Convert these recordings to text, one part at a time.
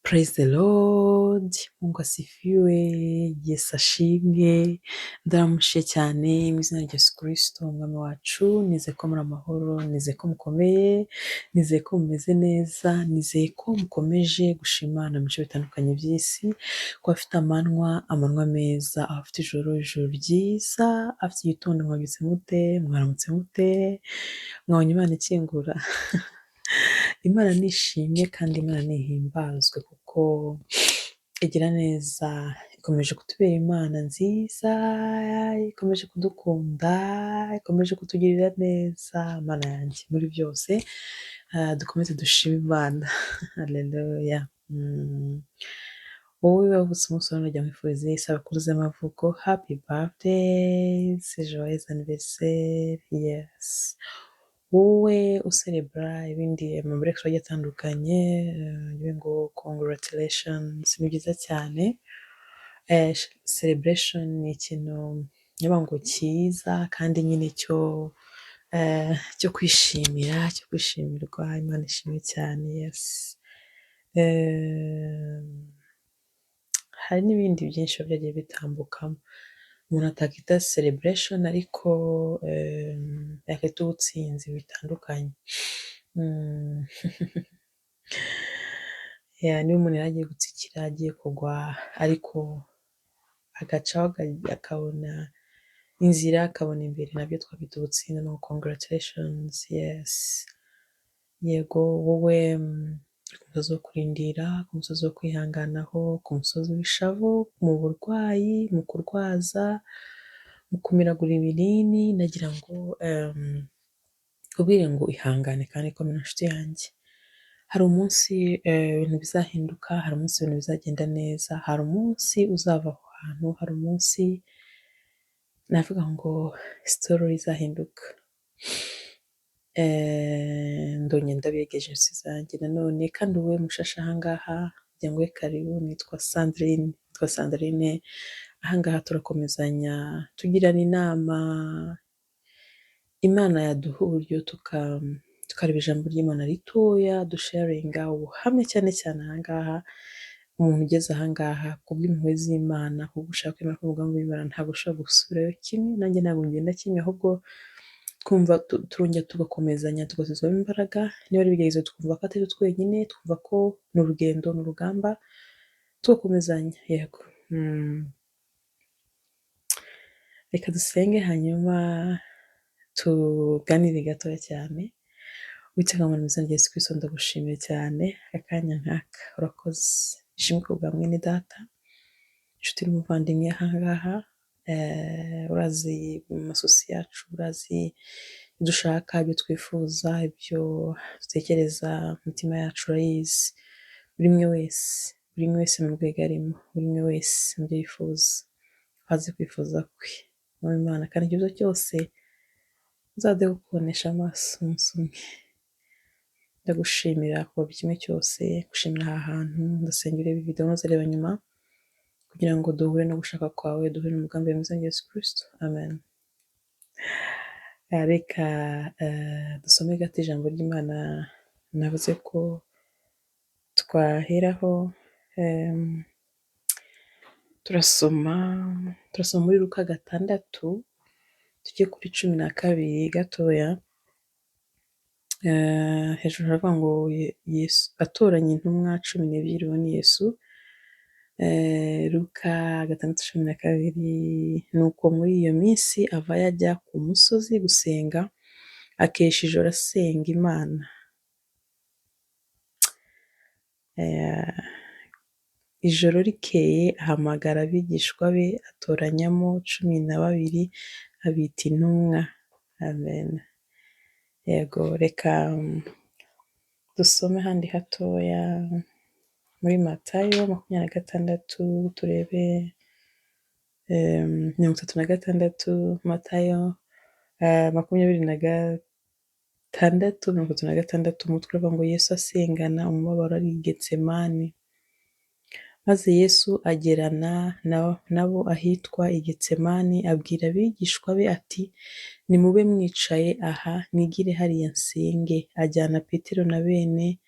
Praise the Lord, Mungu asifiwe, Yesu ashimwe, ndaramukije cyane mu izina rya Yesu Kristo umwami wacu, nizeye ko muri amahoro, nizeye ko mukomeye, nizeye ko mumeze neza, nizeye ko mukomeje gushima Imana mu bice bitandukanye by'isi, ku bafite amanywa, amanywa meza, abafite ijoro, ijoro ryiza, abafite igitondo mwabyutse mute, mwaramutse mute, mwabonye Imana ikingura? Imana nishimwe kandi Imana nihimbazwe kuko igira neza, ikomeje kutubera Imana nziza, ikomeje kudukunda, ikomeje kutugirira neza, Mana yanjye muri byose dukomeze dushime Imana, haleluya. Wowe wavutse umunsi wa none ndagira ngo nkwifurize isabukuru z'amavuko, happy birthday, joyeux anniversaire, yes. Wowe userebura ibindi ama agiye atandukanye, ngira ngo congratulations, ni byiza cyane. Celebration ni ikintu ndavuga ngo cyiza kandi nyine cyo kwishimira, cyo kwishimirwa, Imana ishimwe cyane, yes. Hari n'ibindi byinshi biba byagiye bitambukamo umuntu atakwita celebration ariko yakwita ubutsinzi bitandukanye. Yeah, niba umuntu yari agiye gutsikira, agiye kugwa ariko agacaho akabona inzira, akabona imbere, nabyo twabyita ubutsinzi, no congratulations, yes. Yego wowe ku musozi wo kurindira, ku musozi wo kwihanganaho, ku musozi w'ishavu, mu burwayi, mu kurwaza, mu kumiragura ibinini, nagira ngo nkubwire ngo ihangane kandi komera nshuti yanjye. Hari umunsi ibintu bizahinduka, hari umunsi ibintu bizagenda neza, hari umunsi uzava aho hantu, hari umunsi navuga ngo story izahinduka. Ndongera ndabegeje inshuti zanjye nanone kandi wowe mushasha aha ngaha ngira nguhe karibu, nitwa Sandrine, nitwa Sandrine, aha ngaha turakomezanya tugirana inama, Imana yaduha uburyo tukareba ijambo ry'Imana ritoya, dusharinga ubuhamya cyane cyane aha ngaha, umuntu ugeze aha ngaha kubw'impuhwe z'Imana, kubwo gushaka kw'Imana, kubw'umugambi w'Imana ntabwo ushobora gusubirayo kimwe, nanjye ntabwo ngenda kimwe, ahubwo twumva turongera tugakomezanya, tugasubizwamo imbaraga, niba ari ibigeragezo twumva ko atari twenyine, twumva ko ni urugendo, ni urugamba, tugakomezanya, yego. Reka dusenge hanyuma tuganire gatoya cyane. Uwiteka Mana mu izina rya Yesu Kristo ndagushimiye cyane akanya nk'aka, urakoze. Ishimwe ku bwa mwene data, inshuti n'umuvandimwe aha ngaha, urazi amasosi yacu, urazi ibyo dushaka, ibyo twifuza, ibyo dutekereza, imitima yacu urayizi. Buri umwe wese, buri umwe wese mu rwego arimo, buri umwe wese mu byo yifuza, uhaze kwifuza kwe. Mwami Imana, kandi ikibazo cyose uzaduhe kukubonesha amaso umunsi umwe. Ndagushimira kuva buri kimwe cyose, gushimira aha hantu, ndasenga urebe video ntuzareba nyuma, kugira ngo duhure no gushaka kwawe, duhure n'umugambi wawe mu izina rya Yesu Kristo, amen. Reka dusome gato ijambo ry'Imana navuze ko twaheraho, turasoma muri Luka 6, tujye kuri 12 gatoya. Hejuru haravuga ngo Yesu atoranya intumwa 12, uwo ni Yesu. Luka 6:12, nuko muri iyo minsi avayo ajya ku musozi gusenga, akesha ijoro asenga Imana. Ijoro rikeye ahamagara abigishwa be, atoranyamo 12 abita intumwa. Amen. Yego, reka dusome ahandi hatoya muri Matayo 26, turebe 36, Matayo 26, 36, umutwe uravuga ngo Yesu asengana umubabaro ari i Getsemani. Maze Yesu agerana nabo ahitwa i Getsemani, abwira abigishwa be ati nimube mwicaye aha nigire hariya nsenge. Ajyana Petero na bene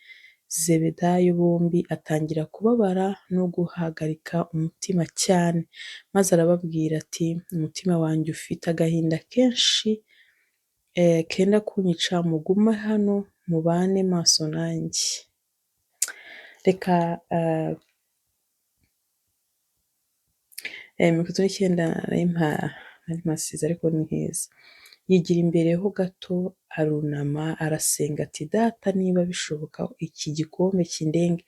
Zebedayo bombi, atangira kubabara no guhagarika umutima cyane. Maze arababwira ati: "Umutima wanjye ufite agahinda kenshi kenda kunyica, mugume hano mubane maso nanjye." Reka 39 nari mpasize, ariko ni heza. Yigira imbere ho gato, arunama, arasenga ati: "Data, niba bishoboka iki gikombe kindenge,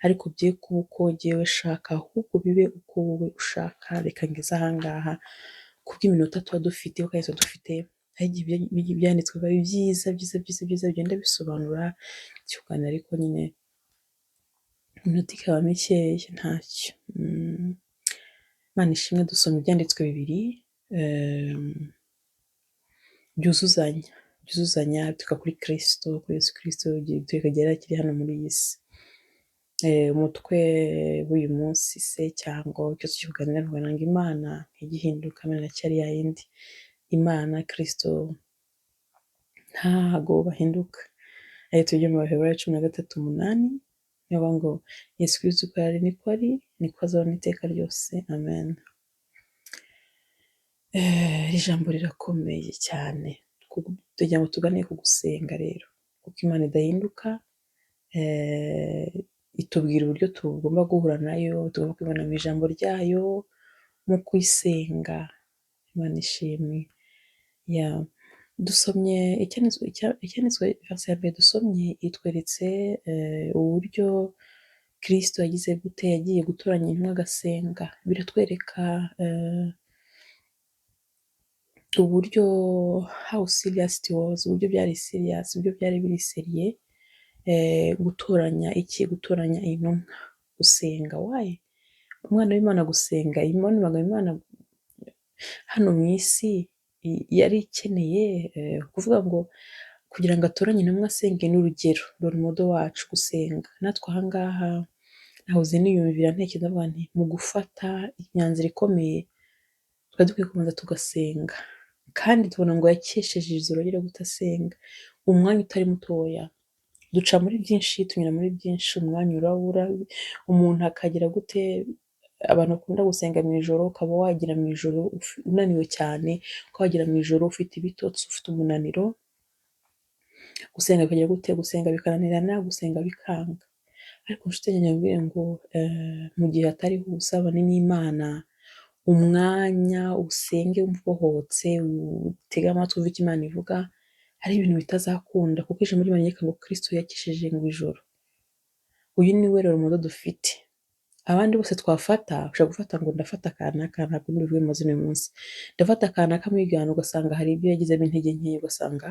ariko bye kuba uko jyewe nshaka, ahubwo bibe uko wowe ushaka." Reka ngeze ahangaha kubw'iminota tuba dufite, kuko tuba dufite hari igihe ibyanditswe biba ari byiza byiza byiza byiza bigenda bisobanura ikiganiro, ariko nyine iminota ikaba mikeya, ntacyo. Imana ishimwe, dusoma ibyanditswe bibiri byuzuzanya bituruka kuri Kristo, kuri Yesu Kristo, igihe yari akiri hano muri iyi si. Umutwe w'uyu munsi se cyangwa icyo tukivuganira ngo Imana ntigihinduka, Imana iracyari ya yindi. Imana, Kristo ntago bahinduka. Tujye mu Baheburayo 13:8, niyo ngo Yesu Kristo uko yari niko ari, niko azahora iteka ryose. Amen. Iri jambo rirakomeye cyane, tugira ngo tugane ku gusenga rero, kuko Imana idahinduka, itubwira uburyo tugomba guhura nayo, tugomba kwibona mu ijambo ryayo, mu kuyisenga. Imana ishimwe. Dusomye icyanditswe, verse ya mbere dusomye itweretse uburyo Kristo yagize gute, yagiye gutoranya intumwa agasenga. Biratwereka uburyo how serious it was, uburyo byari serious, uburyo byari biri sérieux, gutoranya iki, gutoranya intumwa, gusenga. Why? Umwana w'Imana gusenga, Imana hano mu isi yari ikeneye kuvuga ngo kugira ngo atoranye intumwa asenge, ni urugero, role model wacu gusenga. Natwe aha ngaha nahoze niyumvira, ntekereza, mvuga nti mu gufata imyanzuro ikomeye twari dukwiye kubanza tugasenga, kandi tubona ngo yakesheje ijoro agira gute, asenga umwanya utari mutoya. Duca muri byinshi, tunyura muri byinshi, umwanya urabura, umuntu akagira gute. Abantu bakunda gusenga mu ijoro, ukaba wagira mu ijoro unaniwe cyane, ukaba wagira mu ijoro ufite ibitotsi, ufite umunaniro, gusenga bikagira gute, gusenga bikananirana, gusenga bikanga. Ariko nshuti yanjye, mbabwire ngo mu gihe hatariho ubusabane n'Imana, umwanya usenge wumve ubohotse, utege amatwi wumve icyo Imana ivuga, hari ibintu bitazakunda, kuko ijambo ry'Imana ryereka ngo Kristo yakesheje ngo ijoro. Uyu ni we role model dufite. Abandi bose twafata, ushobora gufata ngo ndafata kanaka, ntabwo ndi buvuge mu mazina uyu munsi, ndafata kanaka mwigana, ugasanga hari ibyo yagizemo intege nkeya, ugasanga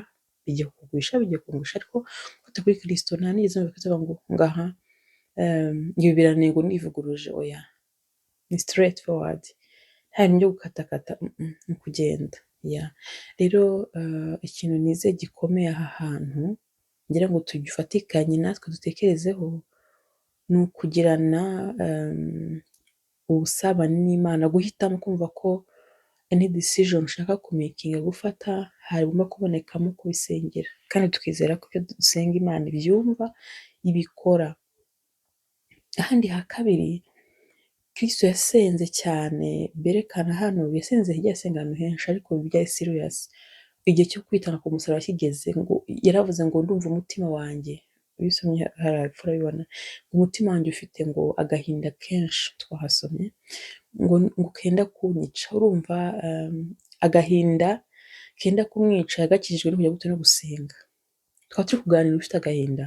bigiye kukugwisha, bigiye kungusha. Ariko gufata kuri Kristo, nta nigeze numva Kristo avuga ngo ngaha ibi birananiye, ngo nivuguruje, oya, ni straight forward, nta bintu byo gukatakata, ni ukugenda. Yeah. Rero ikintu nizeye gikomeye aha hantu ngira ngo tugifatikanye natwe dutekerezeho, ni ukugirana ubusabane n'Imana, guhitamo kumva ko any decision ushaka kumakinga, gufata, hagomba kubonekamo kubisengera, kandi tukizera ko ibyo dusenga Imana ibyumva, ibikora. Ahandi ha kabiri Kristo yasenze cyane berekana hano, yasenze, yagiye asenga ahantu henshi, ariko byari serious. Igihe cyo kwitanga ku musaraba kigeze, ngo yaravuze ngo: "Ndumva umutima wanjye." Iyo usomye hariya hepfo urabibona, "Umutima wanjye ufite ngo agahinda kenshi," twahasomye ngo kenda kunyica. Urumva agahinda kenda kumwica yagakijijwe no kujya gute, no gusenga. Twaba turi kuganira ufite agahinda,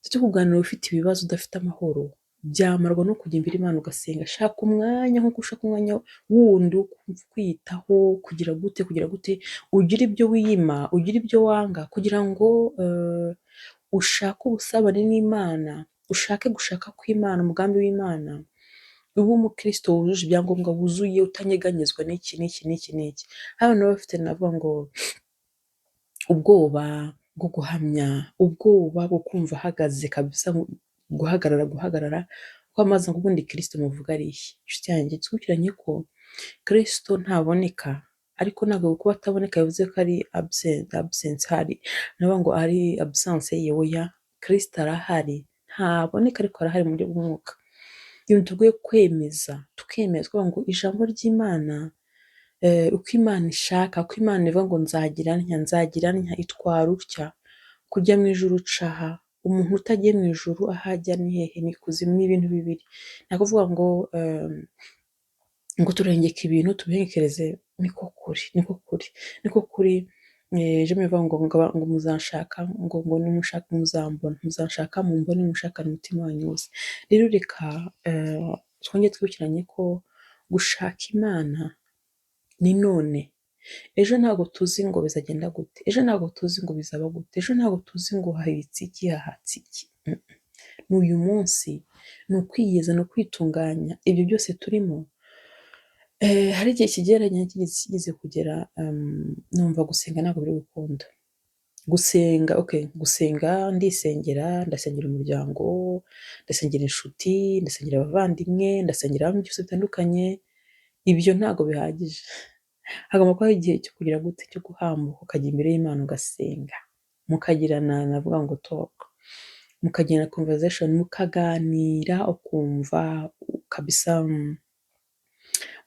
turi kuganira ufite ibibazo, udafite amahoro, byamarwa no kujya imbere y'Imana ugasenga. Shaka umwanya nk'uko ushaka umwanya wundi wo kwiyitaho, kugira gute, kugira gute, ugire ibyo wiyima, ugire ibyo wanga, kugira ngo ushake ubusabane n'Imana, ushake gushaka kw'Imana, umugambi w'Imana, ube umukristo wujuje ibyangombwa, wuzuye, utanyeganyezwa n'iki n'iki n'iki n'iki. Hano baba bafite, navuga ngo ubwoba bwo guhamya, ubwoba bwo kumva ahagaze kabisa, guhagarara, guhagarara kuko amazi ngo ubundi Kristo muvuga ari he? Inshuti yanjye, twibukiranye ko Kristo ntaboneka, ariko ntabwo kuba ataboneka bivuze ko ari absent, absence hari, navuga ngo ari absence ye, oya, Kristo arahari. Ntaboneka ariko arahari mu buryo bw'umwuka. Ibintu tugoye kwemeza, tukemeza tukavuga ngo ijambo ry'Imana, uko Imana ishaka, uko Imana ivuga ngo nzagira ntya, nzagira ntya, itwara utya, kujya mu ijuru uca aha, umuntu utagiye mu ijuru aho ajya ni hehe? Ni ikuzimu. Ni ibintu bibiri. Nta kuvuga ngo ngo turengeka ibintu tubihengekereze, niko kuri, niko kuri, niko kuri. Ejo bivuga ngo muzanshaka, ngo nimushaka muzambona, muzanshaka mumbone mushakane umutima wanyu wose. Rero reka twongere twibukiranye ko gushaka Imana ni none. Ejo ntabwo tuzi ngo bizagenda gute, ejo ntabwo tuzi ngo bizaba gute, ejo ntabwo tuzi ngo habitse iki, hahatse iki. Ni uyu munsi, ni ukwiyeza, ni ukwitunganya, ibyo byose turimo. Hari igihe kigeranye, kigeze kugera, numva gusenga ntabwo biri gukunda. Gusenga, okay, gusenga ndisengera, ndasengera umuryango, ndasengera inshuti, ndasengera abavandimwe, ndasengera abantu byose bitandukanye, ibyo ntabwo bihagije. Hagomba kubaho igihe cyo kugira gute? Cyo guhambuka ukajya imbere y'Imana ugasenga, mukagirana, navuga ngo talk, mukagirana conversation, mukaganira, ukumva kabisa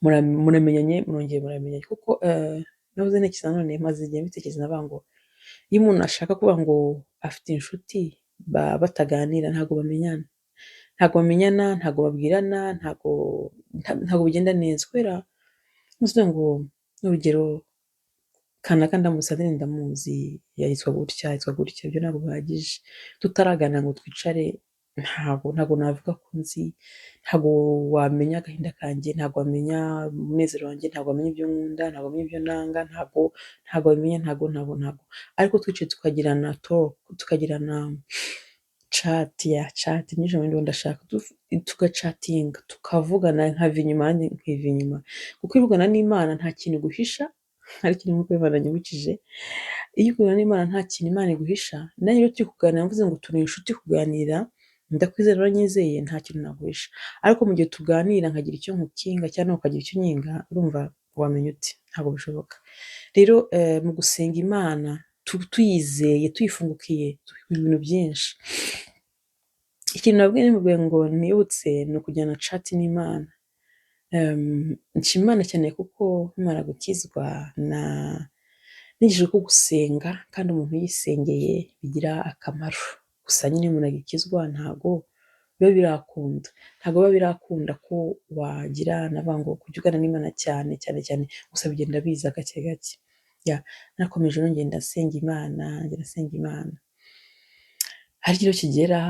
muramenyanye, murongeye muramenyanye. Kuko nahoze ntekereza none, maze igihe mbitekereza, navuga ngo iyo umuntu ashaka kuvuga ngo afite inshuti bataganira, ntabwo bamenyana, ntabwo bamenyana, ntabwo babwirana, ntabwo bigenda neza. Kubera ntuzi ngo n'urugero kanaka ndamutse ndamuzi, yitwa gutya, yitwa gutya, ibyo ntabwo bihagije. Tutaraganira ngo twicare, ntabwo navuga ko nzi, ntabwo wamenya agahinda kanjye, ntabwo wamenya umunezero wanjye, ntabwo wamenya ibyo nkunda, ntabwo wamenya ibyo nanga, ntabwo wabimenya, ntabwo. Ariko twicaye tukagirana talk, tukagirana chat, ya chat niryo jambo ndimo ndashaka, tugacatinga, tukavugana, nkava inyuma nanjye nkiva inyuma. Kuko iyo uvugana n'Imana nta kintu iguhisha, hari ikintu Umwuka w'Imana anyibukije, iyo uvugana n'Imana nta kintu Imana iguhisha. Nanjye iyo turi kuganira mvuze ngo turi inshuti kuganira, ndakwizera uranyizeye, nta kintu naguhisha. Ariko mu gihe tuganira nkagira icyo nkukinga cyangwa ukagira icyo unkinga, urumva wamenya ute? Ntabwo bishoboka. Rero mu gusenga Imana tuyizeye, tuyifungukiye, ibintu byinshi. Ikintu nabwiye nimubwiye ngo nibutse ni ukujyana chat n'Imana. Nshima Imana cyane kuko nkimara gukizwa na nigishijwe ko gusenga kandi umuntu yisengeye bigira akamaro. Gusa nyine iyo umuntu agikizwa ntago biba birakunda, ntago biba birakunda ko wagira, navuga ngo kujya uganira n'Imana cyane cyane cyane, gusa bigenda biza gake gake. Ya, narakomeje rero ngenda nsenga Imana, ngenda nsenga Imana. Hari igihe kigera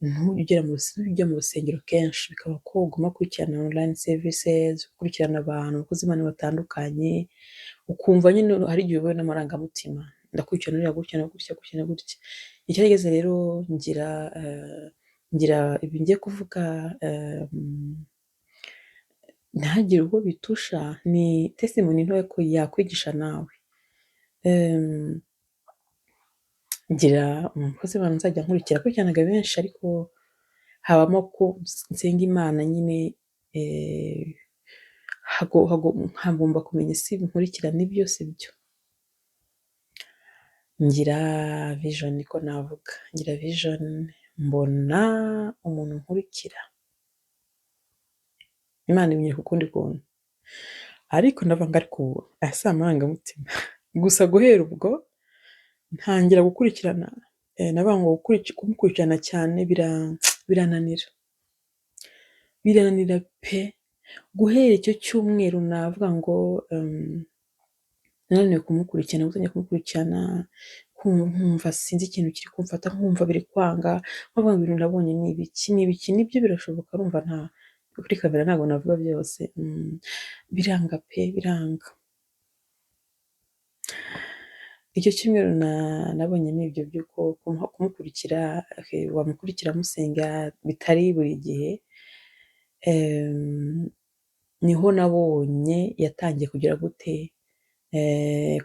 ntujye ugera mu ujya mu rusengero kenshi, bikaba ko uguma gukurikirana online services, gukurikirana abantu, abakozi b'Imana batandukanye, ukumva nyine hari igihe uyobowe n'amarangamutima, ndakurikirana uriya gutya na gutya, gutya na gutya. Igihe cyarageze rero ngira ibi ngiye kuvuga, ntihagire uwo bitusha, ni testimony ntoya ko yakwigisha nawe. Ngira umukozi w'Imana nzajya nkurikira, nakurikiranaga benshi ariko habamo ko nsenga Imana nyine, nkagomba kumenya ese ibi nkurikira nibyo si byo. Ngira vision, niko navuga, ngira vision mbona umuntu nkurikira, Imana ibinyereka ukundi kuntu, ariko ndavuga ngo ariko ubu aya si amarangamutima. Gusa guhera ubwo ntangira gukurikirana, navuga ngo kumukurikirana cyane birananira, birananira pe! Guhera icyo cyumweru navuga ngo nananiwe kumukurikirana, gutangira kumukurikirana nkumva sinzi ikintu kiri kumfata, nkumva biri kwanga, nkavuga ngo ibintu nabonye ni ibiki, ni ibiki? Nibyo birashoboka, urumva nta kuri kamera ntabwo navuga byose, biranga pe, biranga. Icyo cyumweru nabonyemo ibyo by'uko kumukurikira, wamukurikira musenga bitari buri gihe, niho nabonye yatangiye kugira gute,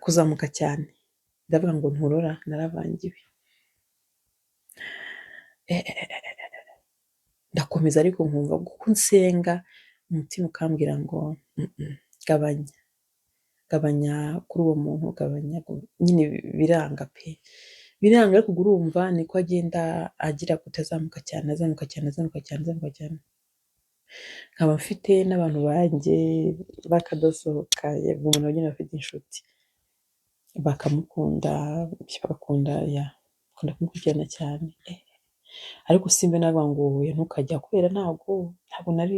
kuzamuka cyane. Ndavuga ngo nturora naravangiwe. Ndakomeza ariko nkumva uko nsenga umutima ukambwira ngo gabanya, gabanya kuri uwo muntu, gabanya nyine, biranga pe, Biranga, ariko ubwo urumva niko agenda agira gute, azamuka cyane, azamuka cyane, azamuka cyane, azamuka cyane. Nkaba mfite n'abantu banjye b'akadasohoka, yego, umuntu nyine afite inshuti bakamukunda, bagakunda, ya, bakunda kumukurikirana cyane. Ariko simbe navuga ngo oya ntukajya, kubera ntabwo nari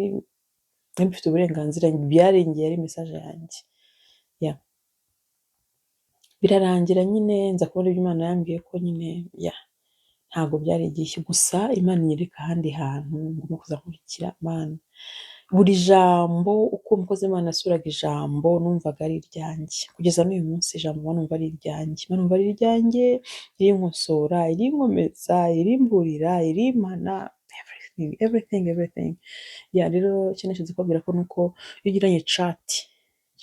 mfite uburenganzira, byarengeye, ari message yanjye. Ya, birarangira nyine nza kubona ibyo Imana yambwiye ko nyine, ya, ntabwo byari igihe. Gusa Imana inyereka ahandi hantu ngomba kuza nkurikira. Mana, buri jambo, uko umukozi w'Imana yasuraga ijambo, numvaga ari iryanjye. Kugeza n'uyu munsi ijambo mba numva ari iryanjye, mba numva ari iryanjye, rinkosora, rinkomeza, rimburira, rimpana, everything, everything, everything. Ya, rero icyo nashatse kubabwira ko nuko iyo ugiranye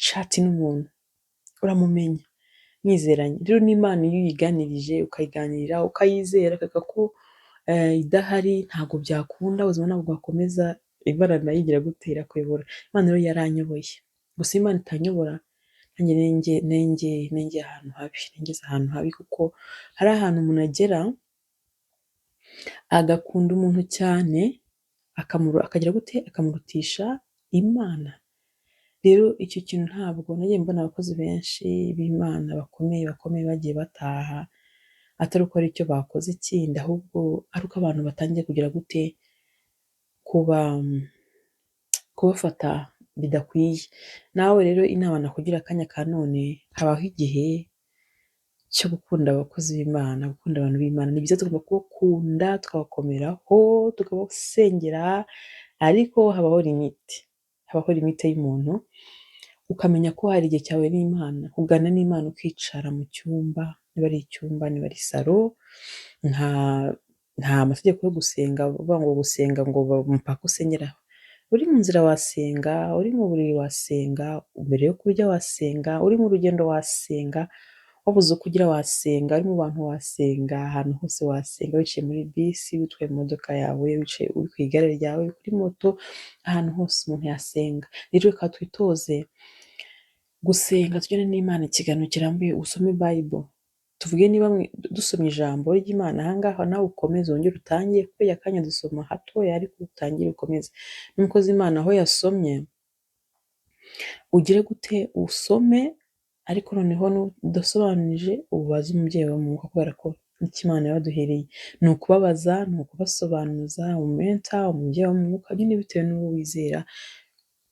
chat n'umuntu uramumenya, mwizeranye. Rero n'Imana iyo uyiganirije, ukayiganirira, ukayizera, ukareka ko idahari ntabwo byakunda, ubuzima ntabwo bwakomeza. Imana nayo igira gute? Irakuyobora. Imana rero yaranyoboye. Gusa iyo Imana itanyobora, nanjye nengeye ahantu habi, nengeze ahantu habi, kuko hari ahantu umuntu agera agakunda umuntu cyane, akagira gute? Akamurutisha Imana. Rero icyo kintu ntabwo nagiye mbona abakozi benshi b'Imana bakomeye bakomeye bagiye bataha, atari uko hari icyo bakoze kindi, ahubwo ari uko abantu batangiye kugira gute? Kuba kubafata bidakwiye. Nawe rero inama nakugira akanya ka none, habaho igihe cyo gukunda abakozi b'Imana, gukunda abantu b'Imana. Ni byiza, tugomba kubakunda, tukabakomeraho, tukabasengera, ariko habaho limite, habaho limite y'umuntu, ukamenya ko hari igihe cyawe n'Imana, kuganira n'Imana, ukicara mu cyumba, niba ari icyumba, niba ari salon. Nta mategeko yo gusenga uvuga ngo gusenga ngo mpaka usengera aho. Uri mu nzira wasenga, uri mu buriri wasenga, mbere yo kurya wasenga, uri mu rugendo wasenga, wabuze uko ugira wasenga, uri mu bantu wasenga, ahantu hose wasenga, wicaye muri bisi, witwaye mu modoka yawe, wicaye uri ku igare ryawe, kuri moto, ahantu hose umuntu yasenga. Rero reka twitoze gusenga, tugirane n'Imana ikiganiro kirambuye, usome Bible. Tuvuge niba dusomye ijambo ry'Imana aha ngaha, nawe ukomeze wongere utangire, kubera akanya dusoma hatoya, ariko utangire ukomeze. N'umukozi w'Imana aho yasomye, ugire gute? Usome, ariko noneho udasobanuje ubaze umubyeyi wawe mu mwuka, kubera ko icyo Imana yabaduhereye ni ukubabaza, ni ukubasobanuza, umu mentor, umubyeyi wo mu mwuka nyine, bitewe n'uwo wizera,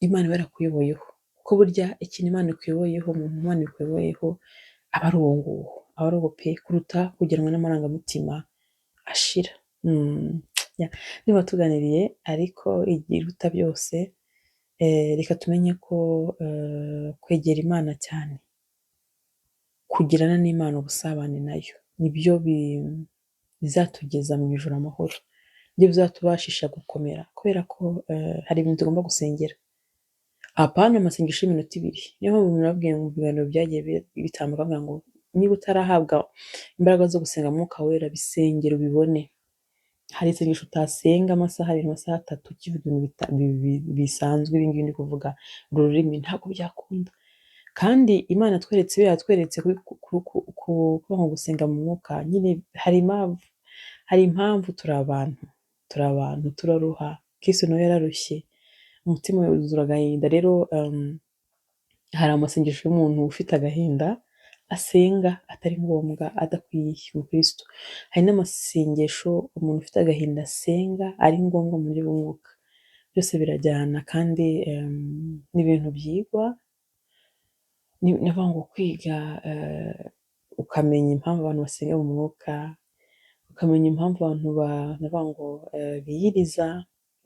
Imana iba yarakuyoboyeho. Kuko burya ikintu Imana ikuyoboyeho, umuntu Imana ikuyoboyeho aba ari uwo nguwo, aba ari uwo pe, kuruta kugenwa n'amarangamutima ashira. Niba tuganiriye, ariko igiruta byose, reka tumenye ko kwegera Imana cyane, kugirana n'Imana ubusabane nayo, nibyo bizatugeza mu ijuru amahoro, nibyo bizatubashisha gukomera, kubera ko hari ibintu tugomba gusengera, apana amasengesho y'iminota 2. Niyo mpamvu nababwiye mu biganiro byagiye bitambuka, bavuga ngo niba utarahabwa imbaraga zo gusenga Mwuka Wera, bisengere ubibone. Hari isengesho utasenga amasaha 2, amasaha 3, ukivuga ibintu bisanzwe. Ibi ngibi ndi kuvuga uru rurimi ntabwo byakunda. Kandi Imana yatweretse, yatweretse kuba ngo gusenga mu mwuka nyine hari impamvu, hari impamvu. Turi abantu, turi abantu, turaruha. Kristo nawe yararushye, umutima we wuzura agahinda. Rero hari amasengesho y'umuntu ufite agahinda asenga atari ngombwa, adakwiye umukristo. Hari n'amasengesho umuntu ufite agahinda asenga ari ngombwa mu buryo bw'umwuka. Byose birajyana, kandi ni ibintu byigwa. Ni ukuvuga ngo kwiga, ukamenya impamvu abantu basenga mu mwuka, ukamenya impamvu abantu ndavuga ngo biyiriza,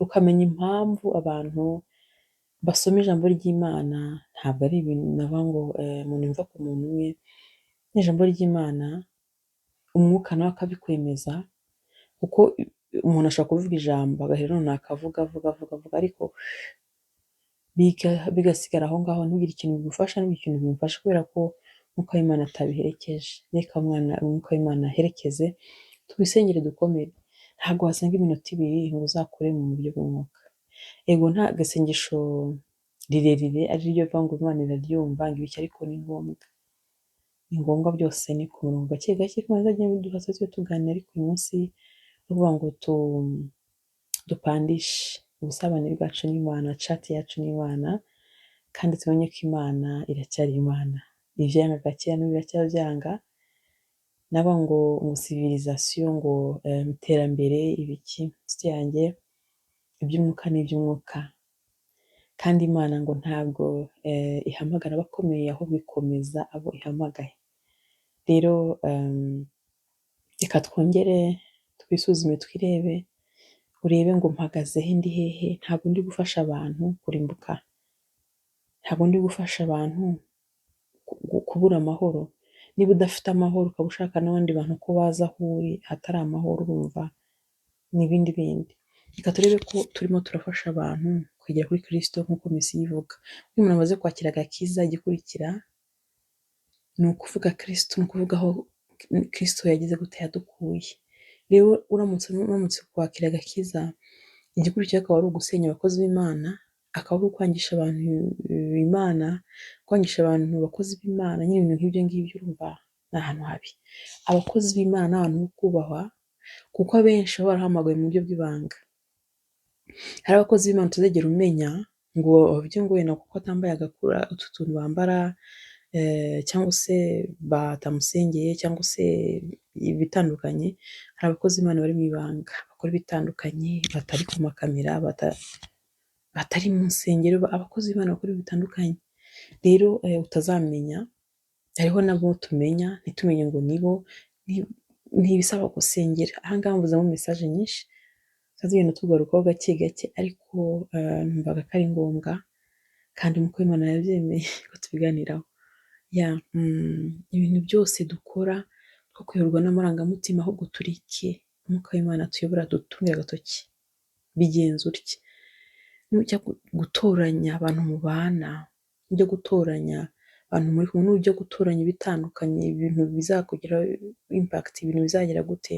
ukamenya impamvu abantu basoma ijambo ry'Imana. Ntabwo ari ibintu navuga ngo umuntu yumva ku muntu umwe, n'ijambo ry'Imana, umwuka nawe akabikwemeza, kuko umuntu ashobora kuvuga ijambo agahera noneho akavuga avuga avuga avuga, ariko bigasigara aho ngaho, ntibigire ikintu bigufasha, ntibigire ikintu bimufasha, kubera ko umwuka w'Imana atabiherekeje. Reka umwuka w'Imana aherekeze, twisengere dukomere. Ntabwo wasenga iminota 2 ngo uzakure mu buryo bw'umwuka. Ego, nta gasengesho rirerire ari ryo bivuga ngo Imana iraryumva ngo ibiki, ariko ni ngombwa. Ni ngombwa, byose ni ku murongo, gake gake Imana izagenda ibiduha, tujye tuganira. Ariko uyu munsi ni ukuvuga ngo dupandishe ubusabane bwacu n'Imana, chat yacu n'Imana, kandi tumenye ko Imana iracyari Imana. Ibyo yangaga kera n'ubu iracyabyanga. Nabo ngo civilisation, ngo iterambere, ibiki, nshuti yanjye, iby'umwuka ni iby'umwuka. Kandi Imana ngo ntabwo ihamagara abakomeye, ahubwo ikomeza abo ihamagaye. Rero reka twongere twisuzume, twirebe, urebe ngo mpagaze he, ndi hehe? Ntabwo ndi gufasha abantu kurimbuka, ntabwo ndi gufasha abantu kubura amahoro. Niba udafite amahoro, ukaba ushaka n'abandi bantu ko baza aho uri hatari amahoro, urumva ni ibindi bindi. Reka turebe ko turimo turafasha abantu kugera kuri Kristo nk'uko misiyo ivuga. Iyo umuntu amaze kwakira agakiza, igikurikira ni ukuvuga Kristo, ni ukuvuga aho Kristo yagize gute, yadukuye. Rero uramutse kwakira agakiza, igikurikira akaba ari ugusenya abakozi b'Imana, akaba ari ukwangisha abantu Imana, kwangisha abantu abakozi b'Imana nyine, ibintu nk'ibyo ngibyo, urumva ni ahantu habi. Abakozi b'Imana ni abantu bo kubahwa, kuko abenshi baba barahamagawe mu buryo bw'ibanga. Hari abakozi b'Imana utazigera umenya ngo bavuge ngo wenda kuko atambaye agakura, utu tuntu bambara, cyangwa se batamusengeye, cyangwa se ibitandukanye. Hari abakozi b'Imana bari mu ibanga, bakora ibitandukanye, batari ku makamera, batari mu nsengero, abakozi b'Imana bakora ibintu bitandukanye. Rero utazamenya, hariho nabo tumenya ntitumenye ngo nibo. Ntibisaba gusengera. Aha ngaha mvuzemo message nyinshi tuzagenda tugarukaho gake gake, ariko numvaga ko ari ngombwa, kandi nk'uko Imana yabyemeye ko tubiganiraho. Ibintu byose dukora two kuyoborwa n'amarangamutima, ahubwo tureke Umwuka w'Imana atuyobora, adutunge agatoki, bigenze utya. Nujya gutoranya abantu mubana, nujya gutoranya abantu muri kumwe, nujya gutoranya ibitandukanye, ibintu bizakugiraho impact, ibintu bizagira gute,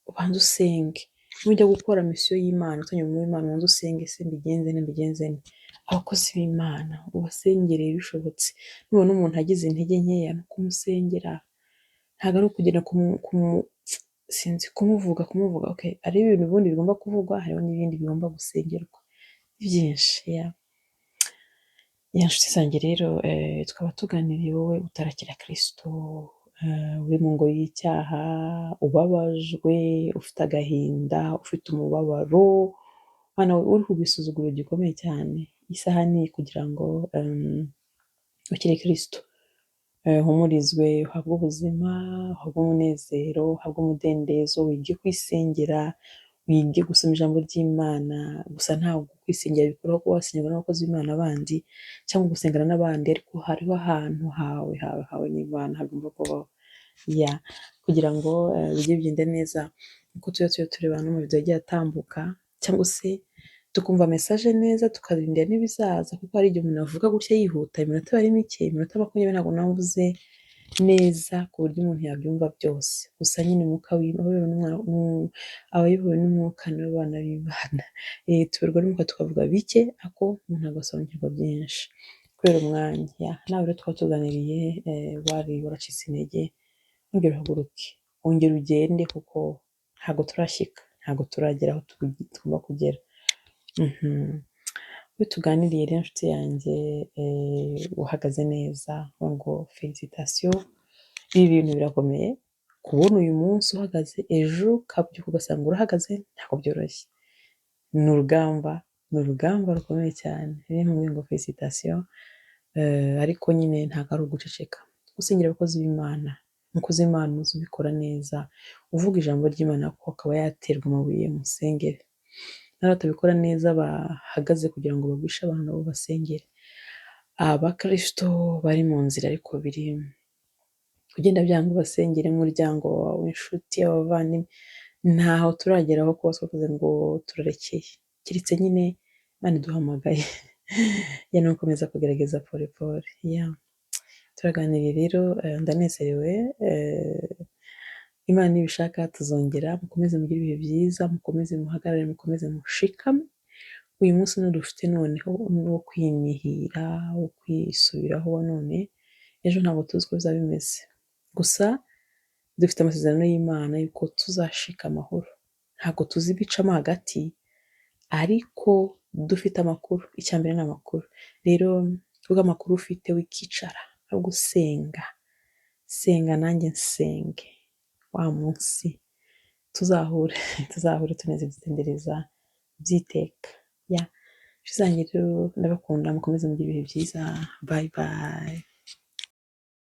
ubanze usenge. Nujya gukora misiyo y'Imana, gutoranya umurimo w'Imana, ubanze usenge: ese mbigenze nte, mbigenze nte? Abakozi b'Imana ubasengere bishobotse. Nubona umuntu agize intege nkeya, ni ukumusengera, ntabwo ari ukugenda sinzi kumuvuga. Okay, hariho ibintu ubundi bigomba kuvugwa, hariho n'ibindi bigomba gusengerwa, ni byinshi. Yeah, nshuti zanjye rero, tukaba tuganiriye, wowe utarakira Kristo, uri mu ngoyi y'icyaha, ubabajwe, ufite agahinda, ufite umubabaro, hano uri ku gisuzuguro gikomeye cyane, isaha ni iyi kugira ngo ukire Kristo, uhumurizwe, uhabwe ubuzima, uhabwe umunezero, uhabwe umudendezo, wige kwisengera, wige gusoma ijambo ry'Imana. Gusa ntabwo kwisengera bikuraho kuba wasengerwa n'abakozi b'Imana bandi cyangwa gusengana n'abandi, ariko hariho ahantu hawe hawe hawe n'Imana hagomba kubaho, yeah, kugira ngo bijye bigende neza. Uko tujya tureba no mu video yagiye atambuka, cyangwa se tukumva message neza, tukarindira n'ibizaza, kuko hari igihe umuntu avuga gutya yihuta, iminota iba ari mike, iminota 20 ntabwo navuze neza ku buryo umuntu yabyumva byose. Gusa nyine umwuka abayobowe n'umwuka nibo bana b'Imana. Tuyoborwa n'umwuka, tukavuga bike ariko umuntu agasobanukirwa byinshi kubera umwanya. Yeah, nawe rero twaba tuganiriye, wari waracitse intege, ongera uhaguruke, ongera ugende, kuko ntabwo turashyika, ntabwo turagera aho tugomba kugera. Iyo tuganiriye rero, inshuti yanjye, uhagaze neza, ngo félicitations. Ibi bintu birakomeye kubona uyu munsi uhagaze, ejo ukabyuka ugasanga urahagaze, ntabwo byoroshye. Ni urugamba, ni urugamba rukomeye cyane. Rero nkubwiye ngo félicitations, ariko nyine ntabwo ari uguceceka. Gusengera abakozi b'Imana, umukozi w'Imana uzi ubikora neza, uvuga ijambo ry'Imana ko akaba yaterwa amabuye, musengere. N'abatabikora neza bahagaze kugira ngo bagwishe abantu, nabo basengere. Abakristo bari mu nzira ariko biri kugenda byanga, ubasengere, umuryango wawe, inshuti, abavandimwe. Ntaho turageraho kuba twavuze ngo turarekeye, keretse nyine Imana iduhamagaye. Yeah, ni ugukomeza kugerageza pole pole. Yeah. Turaganiriye rero, ndanezerewe. Imana nibishaka tuzongera. Mukomeze mugire ibihe byiza, mukomeze muhagarare, mukomeze mushikame. Uyu munsi dufite noneho ni uwo kwinihira, wo kwisubiraho none. Ejo ntabwo tuzi uko bizaba bimeze. Gusa dufite amasezerano y'Imana yuko tuzashika amahoro. Ntabwo tuzi ibicamo hagati, ariko dufite amakuru. Icya mbere ni amakuru. Rero kubw'amakuru ufite wikicara, ahubwo senga, senga nanjye nsenge, wa munsi tuzahure, tuzahure tunezerewe by'iteka. Ya, nshuti zanjye rero ndabakunda, mukomeze mugire ibihe byiza, bye bye.